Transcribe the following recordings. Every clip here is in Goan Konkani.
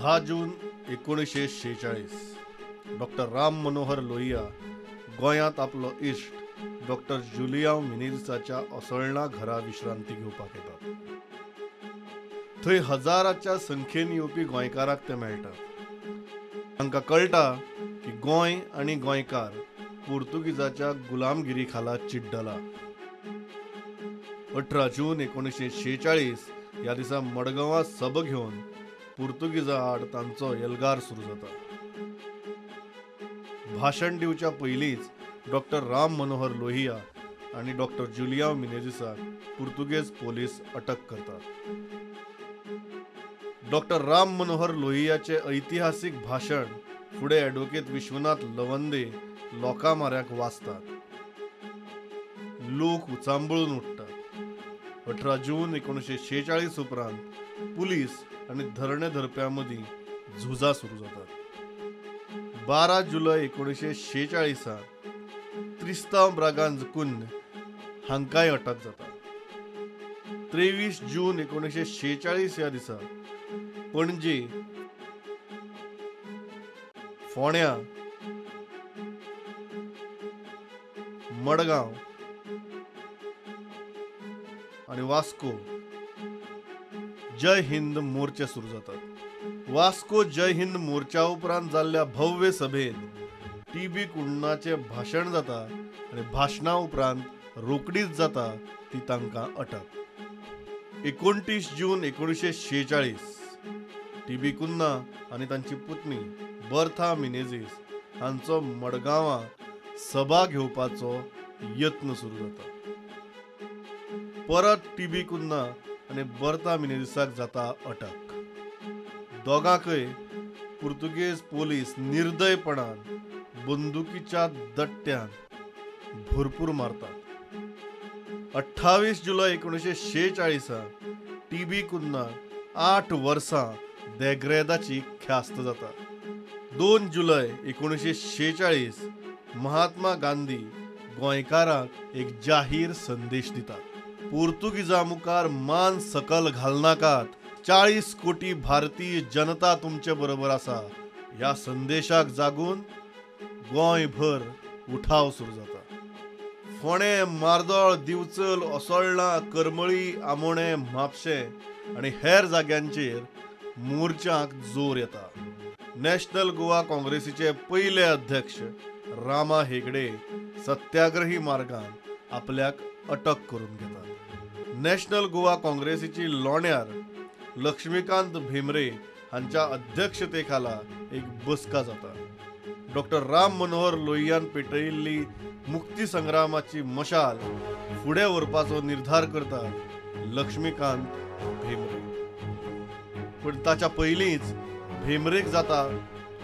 10 जून 1946 डॉक्टर राम मनोहर लोहिया गोंयांत आपलो इश्ट डॉक्टर जुलियांव मिनेझिसाच्या असोळणा घरा विश्रांती घेवपाक येतात. थंय हजाराच्या संख्येन येवपी गोंयकाराक ते मेळटात. तांकां कळटा की गोंय आनी गोंयकार पुर्तुगीजाच्या गुलामगिरी खाला चिड्डला. 18 जून 1946 ह्या दिसा मडगांवां सभा घेवन पुर्तुगीजा आड तांचो एल्गार सुरू जाता. भाशण दिवच्या पयलींच डॉक्टर राम मनोहर लोहिया आनी डॉक्टर जुलियांव मिनेझिसाक पुर्तुगेज पोलीस अटक करतात. डॉक्टर राम मनोहर लोहियाचे ऐतिहासीक भाशण फुडें ॲडव्होकेट विश्वनाथ लवंदे लोकां माऱ्याक वाचतात. लोक उचांबळून उठ्ठात. 18 जून 1946 उपरांत पुलीस आनी धरणे धरप्यां मदीं झुजां सुरू जातात. 12 जुलय 1946 त्रिस्तांव ब्रागांझ कुन्ह हांकांय अटक जाता. 23 जून 1946 ह्या दिसा पणजे, फोंड्या, मडगांव आनी वास्को जय हिंद मोर्चे सुरू जातात. वास्को जय हिंद मोर्चा उपरांत जाल्ल्या भव्य सभेत टी बी कुन्हाचें भाशण जाता आनी भाशणा उपरांत रोकडीच जाता ती तांकां अटक. 29 जून 1946 टी बी कुन्हा आनी तांची पुतणी बर्था मिनेझीस हांचो मडगांवां सभा घेवपाचो यत्न सुरू जाता. परत टी बी कुन्हा आनी बर्था मिनेझिसाक जाता अटक. दोगांकय पुर्तुगेज पोलीस निर्दयपणान बंदुकीच्या दट्ट्यान भरपूर मारतात. 28 जुलय 1946 टी बी कुन्हा 8 वर्सां देग्रेदाची ख्यास्त जाता. 2 जुलय 1946 महात्मा गांधी गोंयकारांक एक जाहीर संदेश दितात. पुर्तुगीजा मुखार मान सकल घालनाकात, 40 कोटी भारतीय जनता तुमचे बरोबर आसा. ह्या संदेशाक जागून गोंयभर उठाव सुरू जाता. फोंडें, मार्दोळ, दिवचल, असोळणा, करमळी, आमोणें, म्हापशें आनी हेर जाग्यांचेर मोर्चांक जोर येता. नॅशनल गोवा काँग्रेसीचे पयले अध्यक्ष रामा हेगडे सत्याग्रही मार्गान आपल्याक अटक करून घेतात. नॅशनल गोवा काँग्रेसीची लोण्यार लक्ष्मीकांत भेंब्रे हांच्या अध्यक्षतेखाला एक बसका जाता. डॉक्टर राम मनोहर लोहियान पेटयिल्ली मुक्ती संग्रामाची मशाल फुडें व्हरपाचो निर्धार करतात लक्ष्मीकांत भेंब्रे. पूण ताच्या पयलींच भेंब्रेक जाता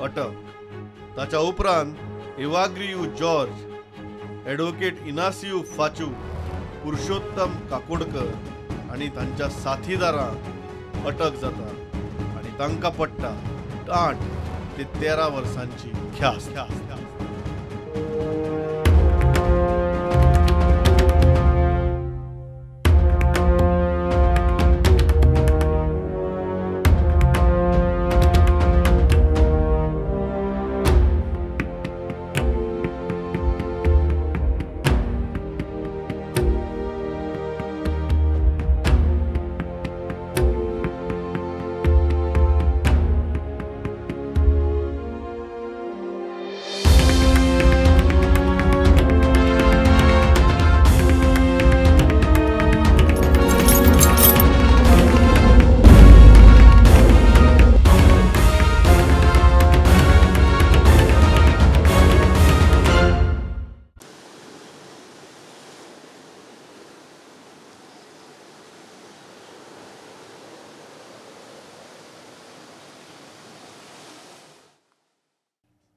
अटक. ताच्या उपरांत इवाग्रियू जॉर्ज, ॲडव्होकेट इनासियू फाचू, पुरुषोत्तम काकोडकर आनी तांच्या साथीदारांक अटक जाता आनी तांकां पडटा 8 ते 13 वर्सांची ख्यास्त.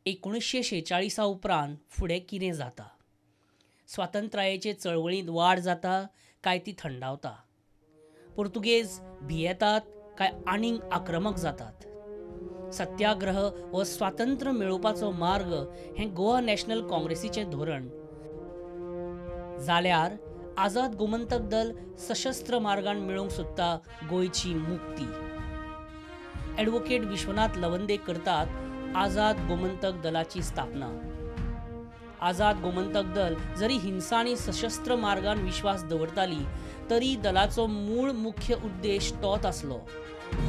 एकुणीशे 46 उपरांत फुडें कितें जाता? स्वातंत्र्याचे चळवळींत वाड जाता काय ती थंडावता? पुर्तुगेज भियेतात काय आनीक आक्रमक जातात? सत्याग्रह हो स्वातंत्र्य मेळोवपाचो मार्ग हें गोवा नॅशनल काँग्रेसीचें धोरण जाल्यार आझाद गोमंतक दल सशस्त्र मार्गान मेळोवंक सोदता गोंयची मुक्ती. ॲडव्होकेट विश्वनाथ लवंदे करतात आझाद गोमंतक दलाची स्थापना. आझाद गोमंतक दल जरी हिंसा आनी सशस्त्र मार्गान विश्वास दवरताली तरी दलाचो मूळ मुख्य उद्देश तोच आसलो,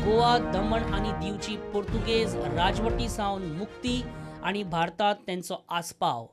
गोवा, दमण आनी दीवची पोर्तुगेज राजवटी सावन मुक्ती आनी भारतांत तेंचो आस्पाव.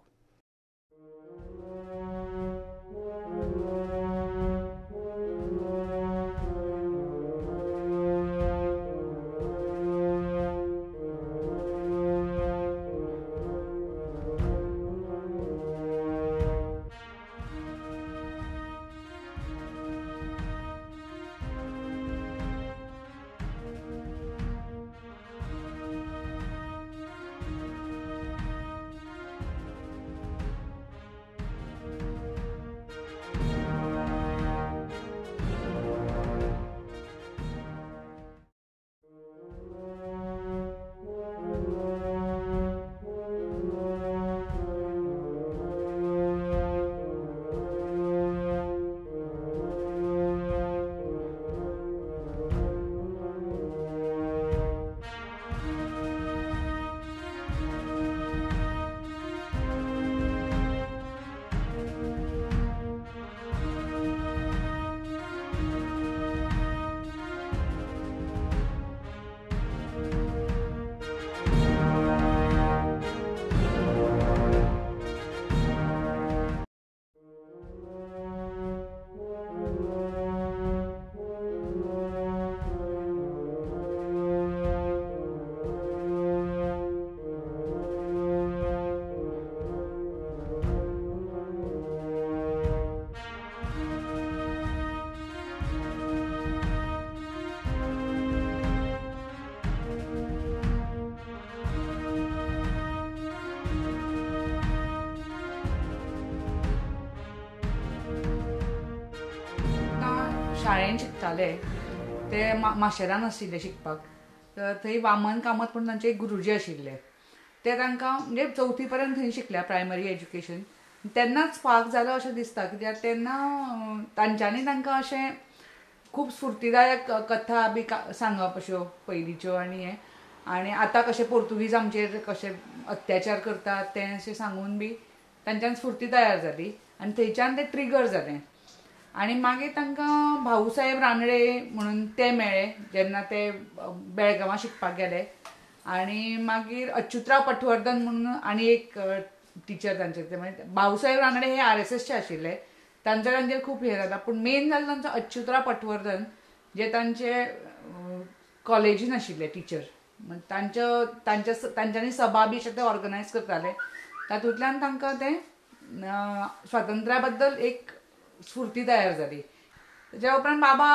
शाळेन शिकताले ते माशेलान आशिल्ले शिकपाक, तर थंय वामन कामत म्हूण तांचे एक गुरुजी आशिल्ले, ते तांकां म्हणजे चवथी पर्यंत थंय शिकल्या प्रायमरी एज्युकेशन. तेन्नाच स्पार्क जालो अशें दिसता, कित्याक तेन्ना तांच्यांनी तांकां अशें खूब स्फुर्तीदायक कथा बी सांगप अश्यो पयलींच्यो आनी हें, आनी आतां कशें पोर्तुगीज आमचेर कशें अत्याचार करतात तें अशें सांगून बी तांच्यान स्फुर्ती तयार जाली आनी थंयच्यान तें ट्रिगर जालें. आनी मागीर तांकां भाऊसाहेब रानडे म्हणून ते मेळ्ळे जेन्ना ते बेळगांवां शिकपाक गेले, आनी मागीर अच्युतराव पटवर्धन म्हणून आनी एक टिचर तांचे, ते म्हणजे भाऊसाहेब रानडे हे आरएसएसचे आशिल्ले, तांचो तांचेर खूब हें जाता. पूण मेन जालें तांचो अच्युतराव पटवर्धन जे तांचे कॉलेजीन आशिल्ले टिचर, तांच्यो तांच्या तांच्यांनी सभा बी अशें ते ऑर्गनायज करताले, तातूंतल्यान तांकां तें स्वातंत्र्या बद्दल एक स्फुर्ती तयार जाली. तेज्या उपरांत बाबा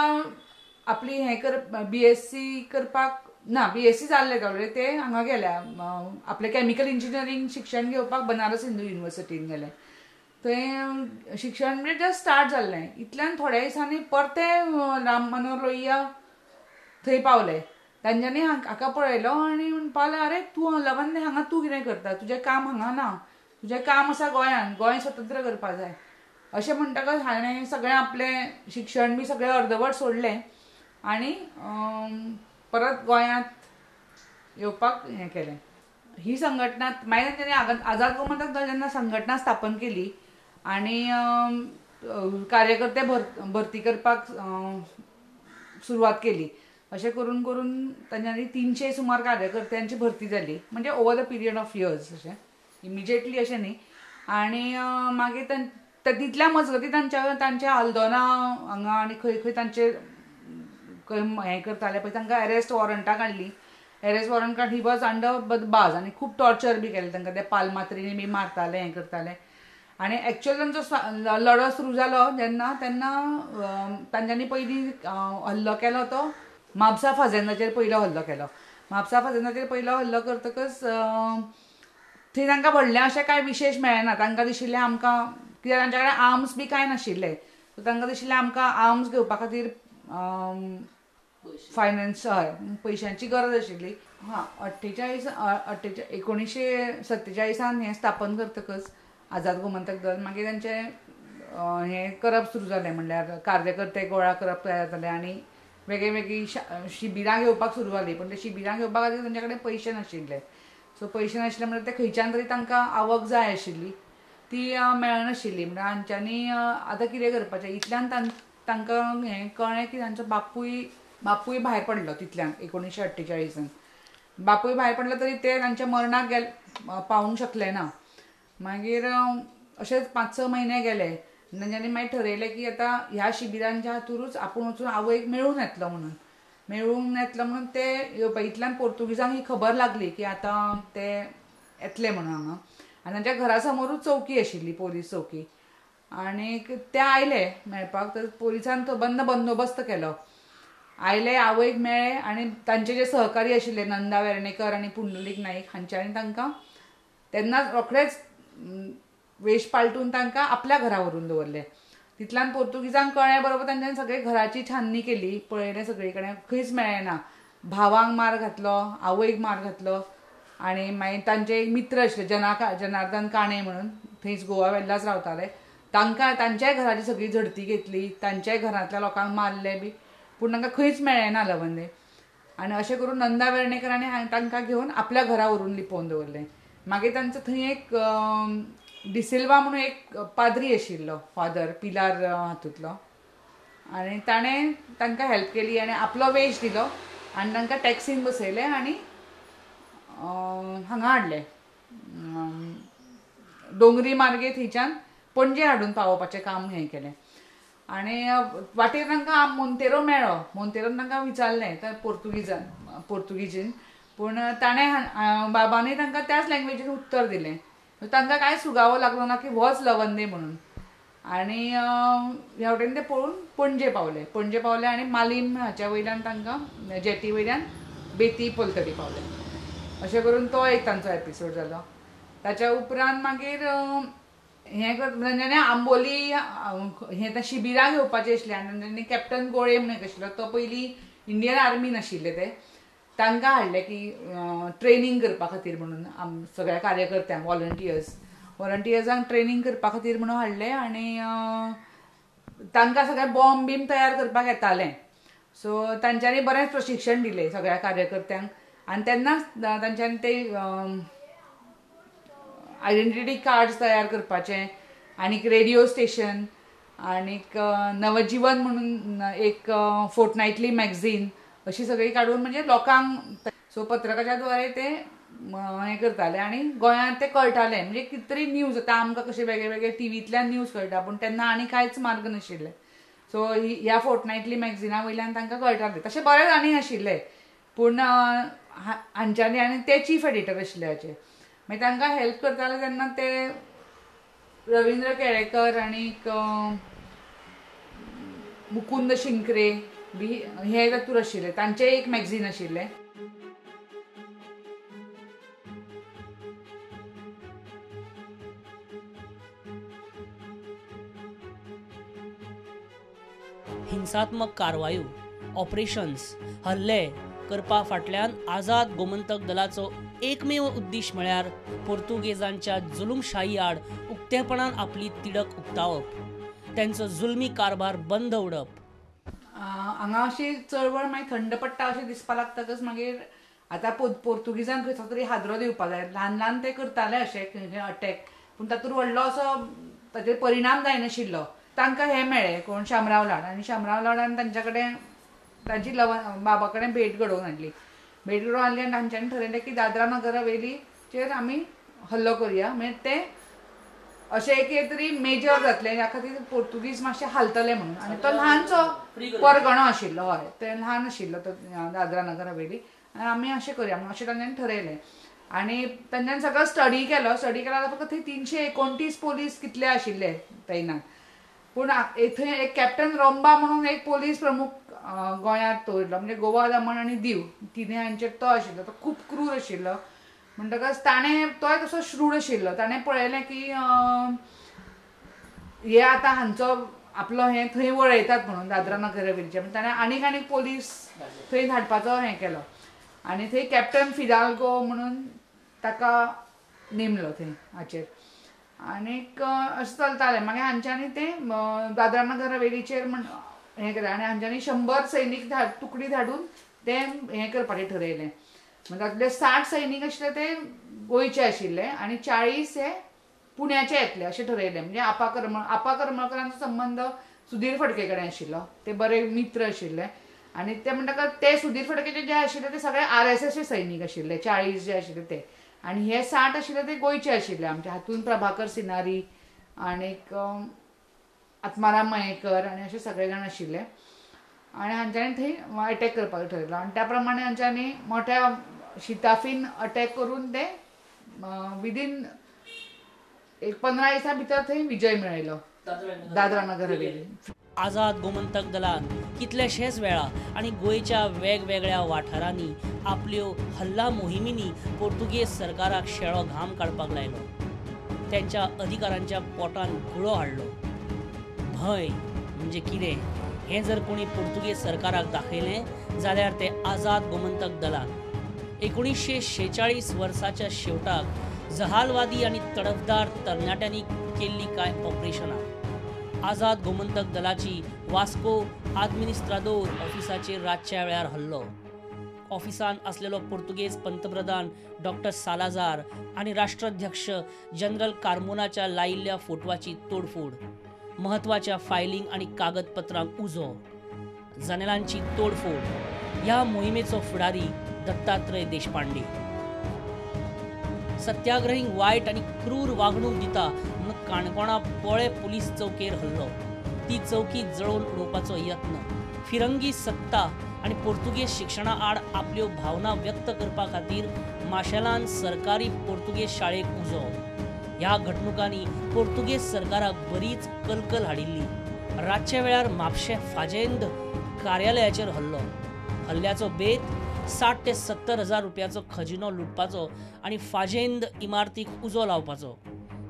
आपली हें कर बीएससी करपाक ना, बीएससी जाल्लें ऑलरेडी, ते हांगा गेल्या आपलें केमिकल इंजिनियरींग शिक्षण घेवपाक बनारस हिंदू युनिवर्सिटीन गेले. थंय शिक्षण म्हणजे जस्ट स्टार्ट जाल्लें, इतल्यान थोड्या दिसांनी परते राम मनोहर लोहिया थंय पावले. तांच्यांनी हाका पळयलो आनी म्हणपाक लागले, अरे तूं लवंदे हांगा तूं कितें करता, तुजें काम हांगा ना, तुजें काम आसा गोंयांत, गोंय स्वतंत्र करपाक जाय अशें म्हणटकच हाणें सगळें आपलें शिक्षण बी सगळें अर्दवट सोडलें आनी परत गोंयांत येवपाक हें केलें. ही संघटना मागीर तांच्यांनी आझाद गोमंतक दल जेन्ना संघटना स्थापन केली आनी कार्यकर्ते भरती करपाक सुरवात केली, अशें करून करून तांच्यांनी 300 सुमार कार्यकर्त्यांची भरती जाली, म्हणजे over the period of years, अशें इमिजिएटली अशें न्ही. आनी मागीर तितल्या मजगती तांच्या तांच्या आल्दोना हांगा आनी खंय खंय तांचे हें करताले पळय, तांकां अरेस्ट वॉरंटां काडलीं. अरेस्ट वॉरंट काड, he was under बाज आनी खूब टॉर्चर बी केलें तांकां, ते पालमात्रीनी बी मारताले हें करताले. आनी एक्चुअल तांचो लढो सुरू जालो जेन्ना तेन्ना तांच्यांनी पयलीं हल्लो केलो तो म्हापसा फाजेंदाचेर पयलो हल्लो केलो. म्हापसा फाजेंदाचेर पयलो हल्लो करतकच थंय तांकां व्हडलें अशें कांय विशेश मेळ्ळें ना. तांकां दिशिल्लें आमकां, कित्याक तांच्या कडेन आर्म्स बी कांय नाशिल्लें, सो तांकां दिशिल्लें आमकां आर्म्स घेवपा खातीर फायनान्स, हय, पयशांची गरज आशिल्ली. हां, 1947 हें स्थापन करतकच आझाद गोमंतक दल मागीर तांचें हें करप सुरू जालें, म्हणल्यार कार्यकर्ते गोळा करप तयार जाले आनी वेगळी वेगळी शिबिरां घेवपाक सुरू जालीं. पूण ते शिबिरां घेवपा खातीर तांचे कडेन पयशे नाशिल्ले. सो पयशे नाशिल्ले म्हणल्यार ते खंयच्यान तरी तांकां आवक जाय आशिल्ली, ती मेळनाशिल्ली. म्हणल्यार हांच्यांनी आतां कितें करपाचें, इतल्यान तांकां हें कळ्ळें की तांचो बापूय भायर पडलो तितल्यान 1948 बापूय भायर पडलो तरी ते तांच्या मरणाक पावूंक शकले ना. मागीर अशेच 5-6 म्हयने गेले. तांच्यांनी मागीर ठरयलें की आतां ह्या शिबिरांच्या हातूरूच आपूण वचून आवयक मेळून येतलो म्हणून, ते येवपा. इतल्यान पोर्तुगीजांक ही खबर लागली की आतां ते येतले म्हणून हांगा. आनी तांच्या घरा समोरूच चौकी आशिल्ली, पोलीस चौकी. आनीक ते आयले मेळपाक, तर पोलिसान तो बंदोबस्त केलो. आयले, आवयक मेळ्ळे आनी तांचे जे सहकारी आशिल्ले नंदा वेर्णेकर आनी पुंडलीक नाईक हांच्यांनी तांकां तेन्नाच रोखडेच वेश पालटून तांकां आपल्या घरा व्हरून दवरले. तितल्यान पोर्तुगीजांक कळ्ळें बरोबर तांच्यांनी सगळे घराची छाननी केली, पळयलें सगळे कडेन, खंयच मेळ्ळें ना. भावांक मार घातलो, आवयक मार घातलो. आनी मागीर तांचे एक मित्र आशिल्ले जनार्दन काणे म्हणून, थंयच गोवा वेल्लाच रावताले, तांकां तांच्याय घराची सगळी झडती घेतली, तांच्याय घरांतल्या लोकांक मारले बी, पूण तांकां खंयच मेळ्ळें ना लवंदे. आनी अशें करून नंदा वेर्णेकरांनी तांकां घेवन आपल्या घरा व्हरून लिपोवन दवरलें. मागीर तांचो थंय एक डिसिल्वा म्हणून एक पाद्री आशिल्लो, फादर पिलार हातूंतलो, आनी ताणें तांकां हेल्प केली आनी आपलो वेश दिलो आनी तांकां टॅक्सीन बसयले आनी हांगा हाडले, दोंगरी मार्गे थंयच्यान पणजे हाडून पावोवपाचें काम हें केलें. आनी वाटेर तांकां मोंतेरो मेळ्ळो. मोंतेरोन तांकां विचारलें तर पोर्तुगीजीन, पूण ताणें बाबांनी तांकां त्याच लँग्वेजीन उत्तर दिलें. तांकां कांय सुगावो लागलो ना की होच लवंदे म्हणून. आनी ह्या वटेन ते पळून पणजे पावले. पणजे पावले आनी मालीम हाच्या वयल्यान तांकां जेटी वयल्यान बेती पलतडी पावले. अशें करून तो एक तांचो एपिसोड जालो. ताच्या उपरांत मागीर हें तांच्यांनी आंबोली हें त्या शिबिरां घेवपाचें आशिल्लें. आनी तांच्यांनी कॅप्टन गोळे म्हणून एक आशिल्लो, तो पयलीं इंडियन आर्मीन आशिल्ले, ते तांकां हाडले की ट्रेनींग करपा खातीर म्हणून, सगळ्या कार्यकर्त्यांक वॉलंटियर्सांक ट्रेनींग करपा खातीर म्हणून हाडले. आनी तांकां सगळें बॉम्ब बीम तयार करपाक येतालें, सो तांच्यांनी बरेंच प्रशिक्षण दिलें सगळ्या कार्यकर्त्यांक. आनी तेन्नाच तांच्यांनी ते आयडेंटिटी कार्ड्स तयार करपाचें, आनीक रेडियो स्टेशन, आनीक नवजीवन म्हणून एक फोर्टनायटली मॅगझीन अशी सगळी काडून म्हणजे लोकांक, सो पत्रकाच्या द्वारे ते हें करताले आनी गोंयांत ते कळटालें. म्हणजे कितें तरी न्यूज आतां आमकां कशें वेगळे वेगळे टिवींतल्यान न्यूज कळटा, पूण तेन्ना आनी कांयच मार्ग नाशिल्ले. सो ह्या फोर्टनायटली मॅगझिना वयल्यान तांकां कळटालें. तशें बरेच आनी आशिल्ले, पूण हांच्यांनी आनी ते चीफ एडिटर आशिल्ले हाचे, मागीर तांकां हेल्प करताले तेन्ना ते रविंद्र केळेकर आनीक मुकुंद शिंकरे बी हे तातूंत आशिल्ले, तांचें एक मॅगझीन आशिल्लें. हिंसात्मक कारवायो, ऑपरेशन्स, हल्ले करपा फाटल्यान आझाद गोमंतक दलाचो एकमेव उद्देश म्हळ्यार पोर्तुगेजांच्या जुलूमशाही आड उक्तेपणान आपली तिडक उक्तावप, त्यांचो जुलमी कारभार बंद उडप. हांगा अशी चळवळ मागीर थंड पडटा अशें दिसपाक लागतकच मागीर आतां पोर्तुगीजांक खंयचो तरी हादरो दिवपाक जाय. ल्हान ल्हान ते करताले अशे अटॅक, पूण तातूंत व्हडलो असो ताचेर परिणाम जायनाशिल्लो. तांकां हें मेळ्ळें कोण, शामराव लाड. आनी शामराव लाडान तांच्या कडेन तांची बाबा कडेन भेट घडोवन हाडली. भेट घडोवन हाडली आनी तांच्यांनी ठरयलें की दादरा नगर हवेलीचेर आमी हल्लो करुया, म्हणजे ते अशें एक तरी मेजर जातलें, ह्या खातीर पोर्तुगीज मातशे हालतले म्हणून. आनी तो ल्हानसो परगणो आशिल्लो, हय ते ल्हान आशिल्लो तो दादरा नगर हवेली, आनी आमी अशें करुया म्हणून अशें तांच्यांनी ठरयलें. आनी तांच्यांनी सगळो स्टडी केलो. स्टडी केलो जाल्यार फक्त थंय 329 पोलीस कितले आशिल्ले तैनात, पूण थंय एक कॅप्टन रोंबा म्हणून एक पोलीस प्रमुख गोंयांत दवरिल्लो, म्हणजे गोवा दमण आनी दीव तिनूय हांचेर तो आशिल्लो. तो खूब क्रूर आशिल्लो, म्हणटकच ताणें तोय तसो श्रूड आशिल्लो. ताणें पळयलें की हे आतां हांचो आपलो हें थंय वळयतात म्हणून दादरा नगर हवेलीचेर, म्हण ताणें आनीक आनीक पोलीस थंय धाडपाचो हें केलो. आनी थंय कॅप्टन फिदाल्गो म्हणून ताका नेमलो थंय हाचेर. आनीक अशें चलतालें. मागीर हांच्यांनी तें दादरा नगर हवेलीचेर म्हण हें केलें आनी हांच्यांनी 100 सैनीक तुकडी धाडून ते हें करपाचें ठरयलें. म्हणजे तातूंतले 60 सैनीक आशिल्ले ते गोंयचे आशिल्ले आनी 40 हे पुण्याचे येतले अशें ठरयलें. म्हणजे आपा करमळकरांचो संबंद सुधीर फडके कडेन आशिल्लो, ते बरे मित्र आशिल्ले आनी ते म्हणटकच ते सुधीर फडकेचे जे आशिल्ले ते सगळे RSS सैनीक आशिल्ले, 40 जे आशिल्ले ते, आनी हे 60 आशिल्ले ते गोंयचे आशिल्ले आमचे. हातूंत प्रभाकर सिनारी आनीक आत्माराम मयेकर आनी अशे सगळे जाण आशिल्ले आनी हांच्यांनी थंय अटॅक करपाक ठरयलो आनी त्या प्रमाणे हांच्यांनी मोठ्या शिताफीन अटॅक करून ते विदीन एक 15 दिसां भितर थंय विजय मेळयलो दादरा नगर हवेली. आझाद गोमंतक दलान कितलेशेच वेळा आनी गोंयच्या वेगवेगळ्या वाठारांनी आपल्यो हल्ला मोहिमींनी पोर्तुगेज सरकाराक शेळो घाम काडपाक लायलो, त्यांच्या अधिकारांच्या पोटान गुळो हाडलो. भंय म्हणजे कितें हें जर कोणी पोर्तुगेज सरकाराक दाखयलें जाल्यार ते आझाद गोमंतक दलान. 1946 वर्साच्या शेवटाक जहालवादी आनी तडफदार तरणाट्यांनी केल्ली कांय ऑपरेशनां आझाद गोमंतक दलाची वास्को आदमिनिस्त्रादोर ऑफिसाचेर रातच्या वेळार हल्लो. ऑफिसान असलेलो पोर्तुगेज पंतप्रधान डॉक्टर सालाजार आनी राष्ट्राध्यक्ष जनरल कार्मोनाच्या लायिल्ल्या फोटवाची तोडफोड, म्हत्वाच्या फायलिंग आनी कागदपत्रांक उजो, जनेलांची तोडफोड. ह्या मोहिमेचो फुडारी दत्तात्रय देशपांडे. सत्याग्रहींक वायट आनी क्रूर वागणूक दिता म्हणून काणकोणा पोळे पुलीस चौकेर हल्लो, ती चौकी जळोवन उडोवपाचो यत्न, फिरंगी सत्ता आनी पोर्तुगेज शिक्षणा आड आपल्यो भावना व्यक्त करपा खातीर माशेलान सरकारी पोर्तुगेज शाळेक उजो. ह्या घडणुकांनी पोर्तुगेज सरकाराक बरीच कलकल हाडिल्ली. रातच्या वेळार म्हापशें फाजेंद कार्यालयाचेर हल्लो. हल्ल्याचो बेत 60 ते 70 हजार रुपयाचो खजिनो लुटपाचो आनी फाजेंद इमारतीक उजो लावपाचो.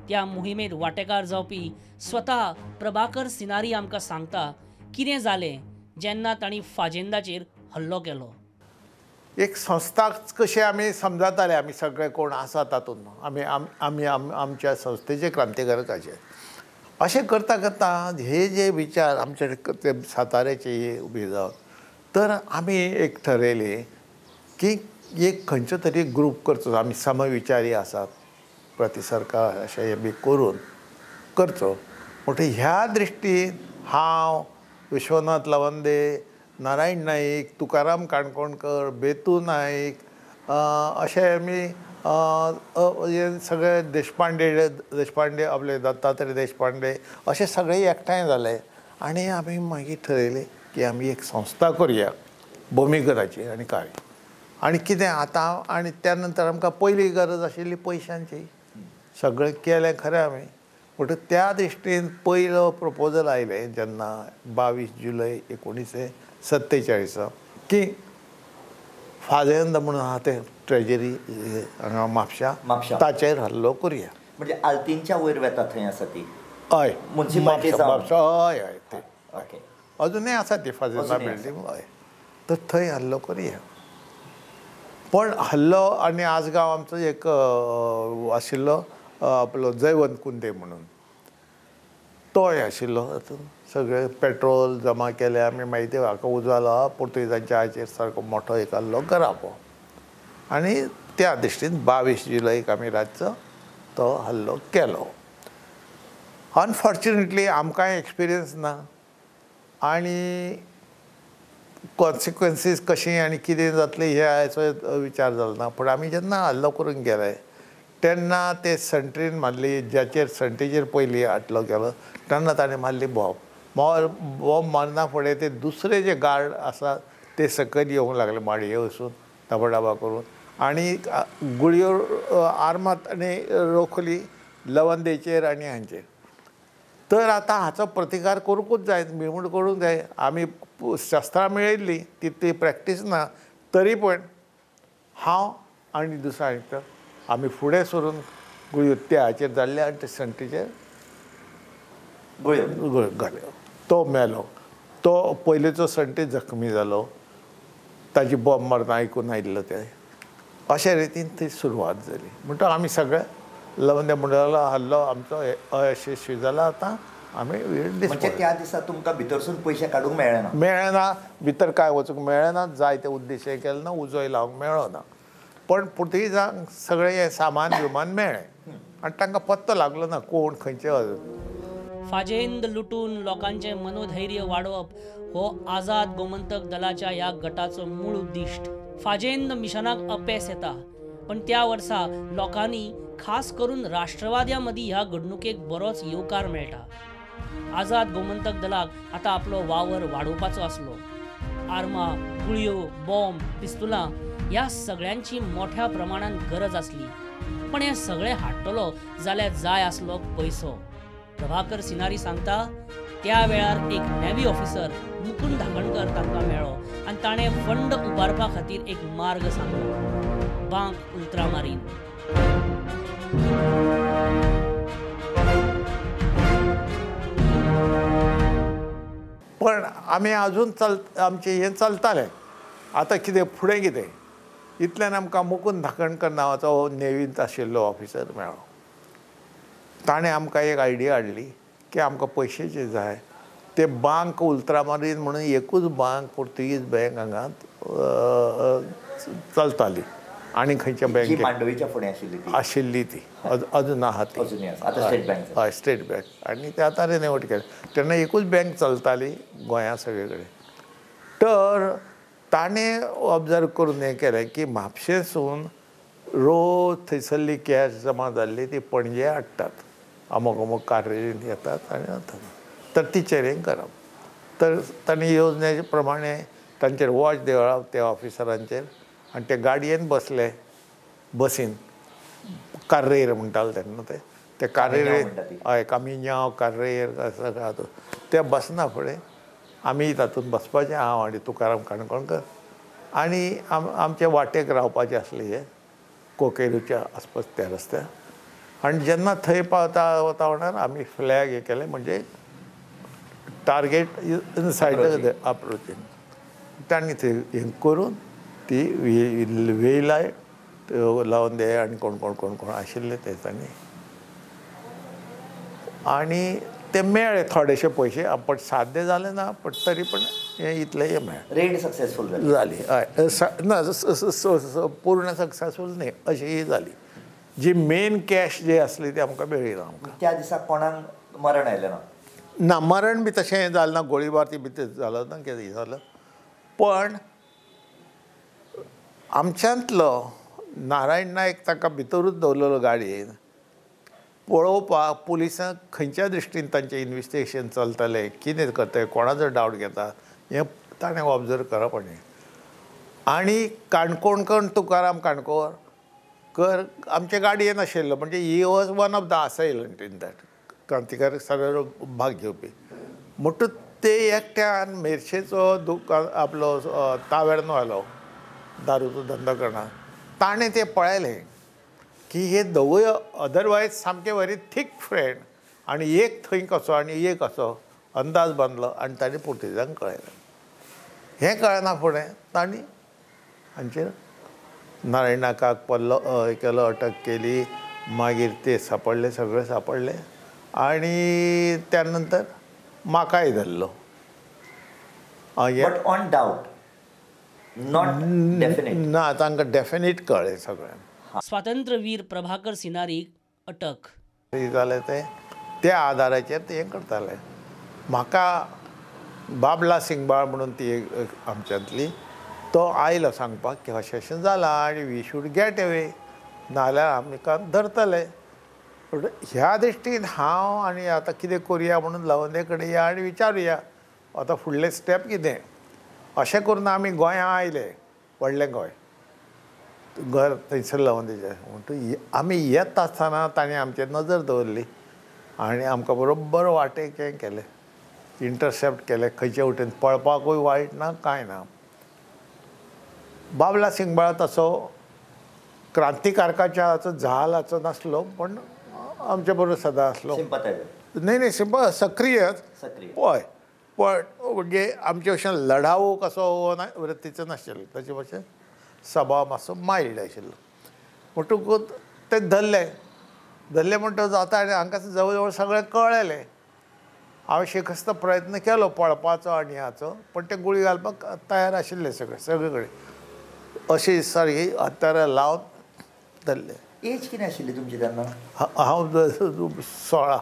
त्या मोहिमेंत वांटेकार जावपी स्वता प्रभाकर सिनारी आमकां सांगता कितें जालें जेन्ना तांणी फाजेंदाचेर हल्लो केलो. एक संस्था कशी आमी समजताले, आमी सगळे कोण आसा तातूंत आमी आमी आमच्या संस्थेचे क्रांतिकारकाचे अशें करता करता हे जे विचार आमचे ते साताऱ्याचे हे उबे जावन तर आमी एक ठरयलें की एक खंयचो तरी ग्रूप करचो, आमी समविचारी आसात प्रति सरकार अशें हे बी करून करचो. म्हणटकीर ह्या दृश्टीन हांव, विश्वनाथ लवंदे, नारायण नाईक, तुकाराम काणकोणकर, बेतू नाईक अशे आमी हे सगळे देशपांडे आपले दत्तात्रय देशपांडे अशे सगळे एकठांय जाले आनी आमी मागीर ठरयलें की आमी एक संस्था करुया भूमिगताची आनी काय आनी कितें आतां. आनी त्या नंतर आमकां पयली गरज आशिल्ली पयशांची, सगळें केलें खरें आमी. म्हणटकीर त्या दृश्टीन पयलो प्रपोजल आयलें जेन्ना 22 जुलय 1947 की फाजेंद म्हणून आहा तें ट्रेजरी हांगा म्हापशा ताचेर हल्लो करुया. म्हणजे आल्तीनच्या वयर वेता थंय आसा ती, हय म्हापशा, हय हय ते ओके अजुनूय आसा ती फाजेंदा बिल्डींग, हय. तर थंय हल्लो करुया. पण हल्लो आनी आजगांव आमचो एक आशिल्लो आपलो जयवंत कुंदे म्हणून तोय आशिल्लो. सगळे पेट्रोल जमा केले आमी, मागीर ते हाका उजो आलो पोर्तुगेजांच्या हाचेर सारको मोठो एक हल्लो करप. आनी त्या दृश्टीन 22 जुलयक आमी रातचो तो हल्लो केलो. अनफॉर्च्युनेटली आमकांय एक्सपिरियन्स ना आनी कॉन्सिक्वन्सीस कशी आनी कितें जातलें हे हाचो विचार जालो ना. पूण आमी जेन्ना हल्लो करूंक गेले तेन्ना ते संट्रीन मारली, ज्याचेर संट्रीचेर पयली आटलो केलो तेन्ना ताणें मारली बॉम्ब. बॉम्ब मारना फुडें ते दुसरे जे गार्ड आसा ते सकयल येवंक लागले माडये वचून डबा करून आनी गुळयो आर्मां ताणें रोखली लवंदेचेर आनी हांचेर. तर आतां हाचो प्रतिकार करूंकूच जाय, मिळून करूंक जाय. आमी शस्त्रां मेळयल्लीं तितली प्रॅक्टीस ना, तरी पण हांव आनी दुसरो एकटो आमी फुडें सरून गुळयो त्या हाचेर धाडले आनी ते संट्रीचेर गुळयो घाल्यो. तो मेलो, तो पयलींचो संट्री जखमी जालो, ताजी बॉम्ब मारतना आयकून आयिल्लो ते. अशे रितीन ती सुरवात जाली. म्हणटकच आमी सगळे लवंदे मंडळालो हल्लो आमचो अयशस्वी जाला. आतां आमी म्हणजे त्या दिसा तुमकां भितरसून पयशे काडूंक मेळ्ळे ना? मेळ्ळे ना, भितर कांय वचूंक मेळ्ळें ना, जाय ते उद्देश हें केलें ना, उजोय लावंक मेळ्ळो ना. पण पुर्तुगेजांक सगळें हें सामान बिमान मेळ्ळें आनी तांकां पत्तो लागलो ना कोण खंयचे. फाजेंद लुटून लोकांचें मनोधैर्य वाडोवप हो आझाद गोमंतक दलाच्या ह्या गटाचो मूळ उद्दिश्ट. फाजेंद मिशनाक अपेस येता, पण त्या वर्सा लोकांनी खास करून राष्ट्रवाद्यां मदीं ह्या घडणुकेक बरोच येवकार मेळटा. आझाद गोमंतक दलाक आतां आपलो वावर वाडोवपाचो आसलो. आर्मां, गुळयो, बॉम्ब, पिस्तुलां ह्या सगळ्यांची मोठ्या प्रमाणान गरज आसली. पण हें सगळें हाडटलो जाल्यार जाय आसलो पयसो. प्रभाकर सिनारी सांगता, त्या वेळार एक नेव्ही ऑफिसर मुकुंद धाकणकर तांकां मेळ्ळो आनी ताणें फंड उबारपा खातीर एक मार्ग सांगलो, बांक उल्त्रामारीन. पण आमी अजून आमचें हें चलतालें. आतां कितें फुडें कितें, इतल्यान आमकां मुकुंद धाकणकर नांवाचो नेव्हींत आशिल्लो ऑफिसर मेळ्ळो. ताणें आमकां एक आयडिया हाडली की आमकां पयशे जे जाय ते बांक उल्त्रामारीन म्हणून एकूच बांक पुर्तुगीज बँक हांगा चलताली आनी खंयच्या बँक मांडवीच्या फुडें आशिल्ली आशिल्ली ती अजून आहा ती, स्टेट बँक. हय, स्टेट बँक. आनी ते आतां रिनोवेट केलें. तेन्ना एकूच बँक चलताली गोंया सगळे कडेन. तर ताणें ऑब्जर्व करून हें केलें की म्हापशेसून रोज थंयसरली कॅश जमा जाल्ली ती पणजे हाडटात, अमूक अमूक कार्रेरीन येतात आनी वतात, तर तिचेर हें करप. तर तांणी योजने प्रमाणे तांचेर वॉच देवळप त्या ऑफिसरांचेर, आनी ते गाडयेन बसले, बसीन कार्रेर म्हणटाले तेन्ना ते कार्रेर, हय, कामिन्यांव कार्रेर सगळें ते बसना फुडें आमी तातूंत बसपाचें, हांव आनी तुकाराम काणकोणकर, आनी आमचे वाटेक रावपाचें आसलें हें कोकेरूच्या आसपास त्या रस्त्यार. आनी जेन्ना थंय पावता वता म्हणल्यार आमी फ्लॅग हें केलें, म्हणजे टार्गेट इनसायड the approaching. तांणी थंय हें करून ती वेलाय लावन दे आनी कोण कोण कोण कोण आशिल्ले ते तांणी, आनी ते मेळ्ळे थोडेशे पयशे, पण साध्य जालें ना, पण तरी पण हें इतलें हें मेळ्ळें. रेड सक्सेसफूल जाली. हय, ना पूर्ण सक्सेसफूल न्ही, अशी ही जाली. जी मेन कॅश जी आसली ती आमकां मेळ्ळी ना. आमकां त्या दिसा कोणाक मरण आयलें ना? ना, मरण बी तशें जालें ना, गोळीबार ती बी जालो ना, कितें जालो. पण आमच्यांतलो नारायण नायक ताका भितरूच दवरलेलो गाडयेन पळोवपाक, पुलिसांक खंयच्या दृश्टीन तांचें इन्वेस्टिगेशन चलतलें, कितें करतलें, कोणाचो डावट घेता हें ताणें ऑब्जर्व करप. आनी काणकोणकर तुकाराम काणकोणकर आमचे गाडयेन आशिल्लो, म्हणजे he was one of the assailant in that क्रांतिकारक सगळो भाग घेवपी. म्हणटूच ते एकट्यान मेरशेचो दुकान आपलो तावेर्नो आयलो दारूचो धंदो करणार, ताणें तें पळयलें की हे दोगूय अदरवायज सामके व्हेरी थीक फ्रेंड, आनी एक थंय कसो आनी एक असो अंदाज बांदलो आनी ताणें पुर्तुगेजांक कळयलें. हें कळना फुडें तांणी हांचेर नारायण नायकाक पल्लो केलो, अटक केली, मागीर ते सापडले, सगळे सापडले, आनी त्या नंतर म्हाकाय धरलो. But on doubt, not definite. ना, तांकां डेफिनेट कळ्ळें सगळें. स्वातंत्र्यवीर प्रभाकर सिनारीक अटक जालें तें त्या आदाराचेर ते हें करताले. म्हाका बाबला सिंगबाळ म्हणून ती एक आमच्यांतली, तो आयलो सांगपाक की अशें अशें जालां आनी we should get away, नाजाल्यार आमकां धरतले. ह्या दृश्टीन हांव आनी आतां कितें करुया म्हणून लवंदे कडेन या आनी विचारुया आतां फुडलें स्टेप कितें, अशें करून आमी गोंयां आयले, व्हडलें गोंय घर थंयसर लवंदेचें. म्हणटकीर आमी येता आसतना ताणें आमचेर नजर दवरली आनी आमकां बरोबर वाटेक हें केलें, इंटरसेप्ट केलें, खंयचे वटेन पळपाकूय वायट ना, कांय ना. बाबला सिंगबाळ तसो क्रांतिकारकाच्या झालाचो नासलो, पण आमचे बरोबर सदां आसलो. न्ही न्ही, सिंपल सक्रीयच, हय, पण म्हणजे आमचे भशेन लढाऊ कसो ना वृत्तीचो नाशिल्लो, ताचे भशेन स्वभाव मातसो मायल्ड आशिल्लो. म्हणटकूच ते धरले, धरले म्हणटकच जाता आनी हांकां जवळ जवळ सगळें कळ्ळें. हांवें शेकस्त प्रयत्न केलो पळपाचो आनी हाचो, पण ते गुळी घालपाक तयार आशिल्ले सगळे सगळे कडेन अशी सारकी हत्यारां लावन धरले. एज कितें आशिल्ली तुमची तेन्ना? हांव 16.